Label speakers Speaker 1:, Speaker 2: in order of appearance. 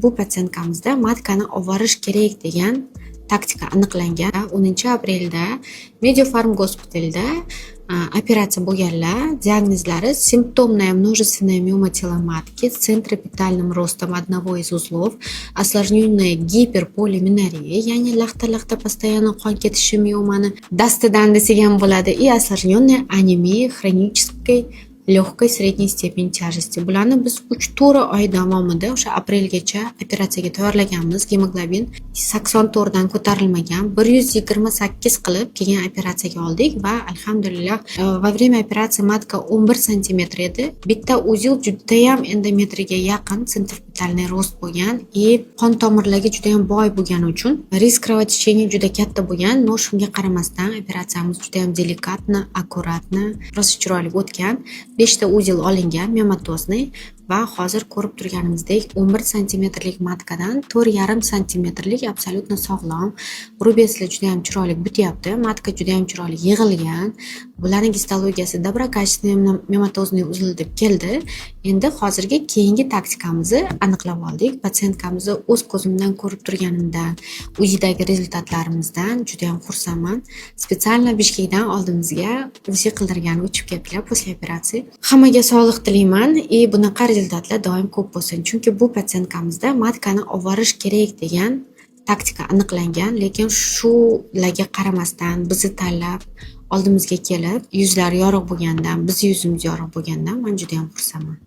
Speaker 1: Bu пациентка mizda матка ni olvorish kerak degan taktika aniqlangan. 10-aprelda Mediofarm gospitalda operatsiya bo'lganlar. Diagnozlari: симптомная множественная миома тела матки с центрипетальным ростом одного из узлов, осложненная гиперполименорея, ya'ni laxta-laxta постоянно qon ketishi miomani dastidan desak ham bo'ladi, и осложненная анемия хронической легкой средней степени тяжести. Bularni biz 3-4 oy davomida, o'sha aprelgacha operatsiyaga tayyorlaganmiz. Gemoglobin 84dan ko'tarilmagan, 128 qilib keyin operatsiyaga oldik va, alhamdulillah, во время операции матка 11 santimetr edi. Bitta узел judayam endometriga yaqin центрипетальный рост bo'lgan и qon tomirlarga judayam boy bo'lgani uchun риск кровотечения juda katta bo'lgan. Но shunga qaramasdan operatsiyamiz judayam деликатно, аккуратно, rosa chiroyli o'tgan. Beshta узел olingan миоматозный va hozir ko'rib turganimizdek, 11 santimetrlik матка dan 4,5 santimetrlik абсолютно sog'lom рубец lar judayam chiroyli bityapti, матка judayam chiroyli yig'ilgan. Bularni gistologiyasi доброкачественный миоматозный узел deb keldi. Endi hozirgi keyingi taktikamizni aniqlab oldik. Пациентка mizni o'z ko'zimdan ko'rib turganimdan, УЗИ dagi результат larimizdan judayam xursandman. Специально Bishkekdan oldimizga УЗИ qildirgani uchib keldilar после операции. Hammaga sog'liq tilayman и bunaqa результат lar doim ko'p bo'lsin, chunki bu пациентка mizda матка ni olvorish kerak degan taktika aniqlangan, lekin shularga qaramasdan bizni tanlab, oldimizga kelib, yuzlari yorug' bo'lganidan, bizni yuzimiz yorug' bo'lganidan man judayam xursandman.